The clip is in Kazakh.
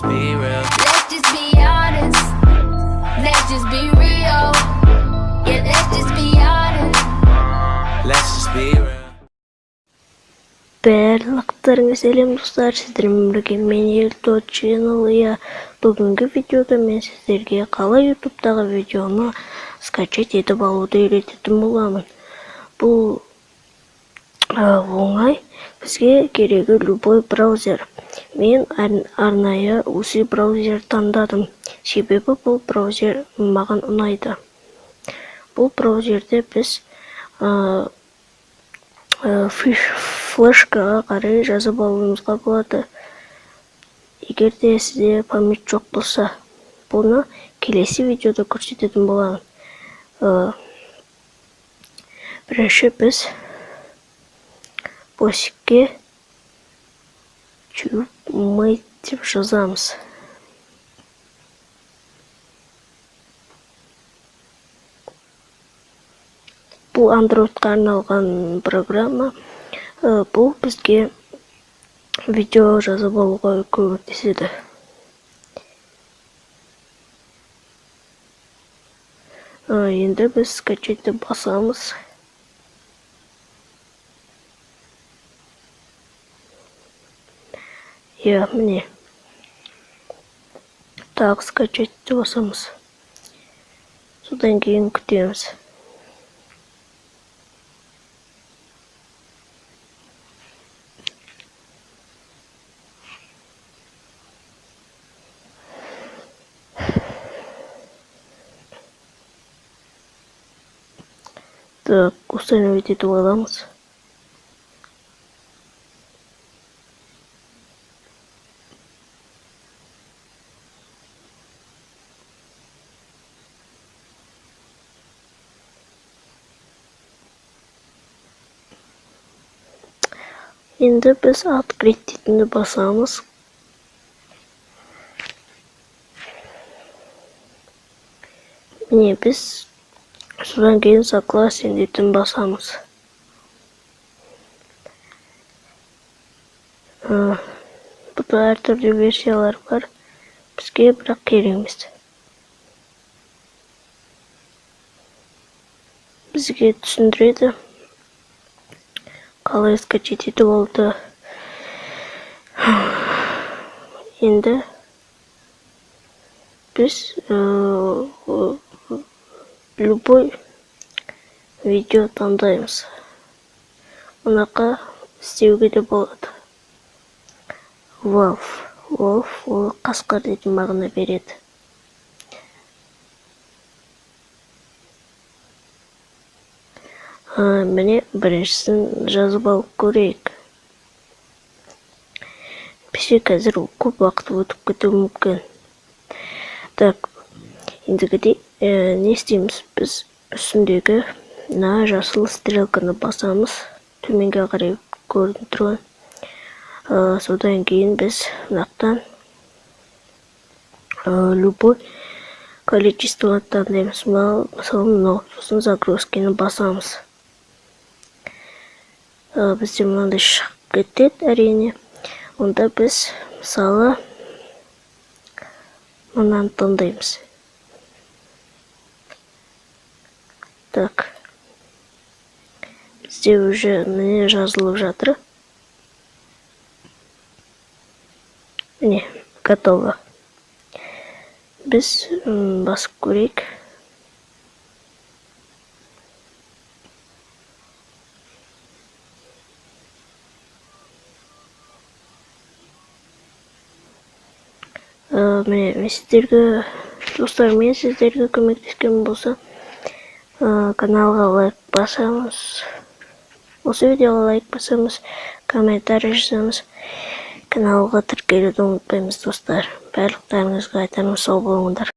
Be real. Let's just be honest. Let's just be real. Yeah, let's just be honest. Let's just be real. Барлықтарыңа сәлем, достар! Сіздермен бірге мен, Елто Channel. Иә, бүгінгі видеода мен сіздерге қалай ютубтағы видеоны скачать етіп алуды үйрететін боламын. Бұл оңай, бізге керегі любой браузер. Мен арнайы осы браузер таңдадым, себебі бұл браузер маған ұнайды. Бұл браузерде біз флешкаға қарай жазып алуымызға болады, егер де сізде память жоқ болса. Бұны келесі видеода көрсететін боламын. Бірінші біз поискке TubeMate деп жазамыз. Бұл андроидқа арналған программа. Бұл бізге видео жазып алуға көмектеседі. Енді біз скачать деп басамыз. Иә, міне, тағы скачать деп басамыз, содан кейін күтеміз. Так, установить етіп аламыз. Енді біз открыть дейтінді басамыз. Міне, біз содан кейін согласен дейтін басамыз. Бұда әртүрлі версиялар бар, бізге бірақ керек емес. Бізге түсіндіреді, қалай скачать етіп алуды. Енді біз любой видео таңдаймыз. Мұнақа істеуге де болады. Wolf, wolf ол қасқыр дейтін мағына береді. Міне, біріншісін жазып алып көрейік. Бізде қазір көп уақыт өтіп кетуі мүмкін. Так, ендігіде не істейміз? Біз үстіндегі мына жасыл стрелканы басамыз, төменге қарай көрініп тұрған. Содан кейін біз мынақтан любой количество таңдаймыз, мысалы, мынау. Сосын загрузканы басамыз. Бізде мынандай шығып кетеді, әрине. Онда біз, мысалы, мынаны таңдаймыз. Так, бізде уже міне жазылып жатыр. Міне, готово. Біз басып көрейік. Міне, мен сіздерге, достар, мен сіздерге көмектескен болса, каналға лайк басамыз, осы видеоға лайк басамыз, комментарий жазамыз, каналға тіркелуді ұмытпаймыз. Достар, барлықтарыңызға айтарым: сау болыңдар!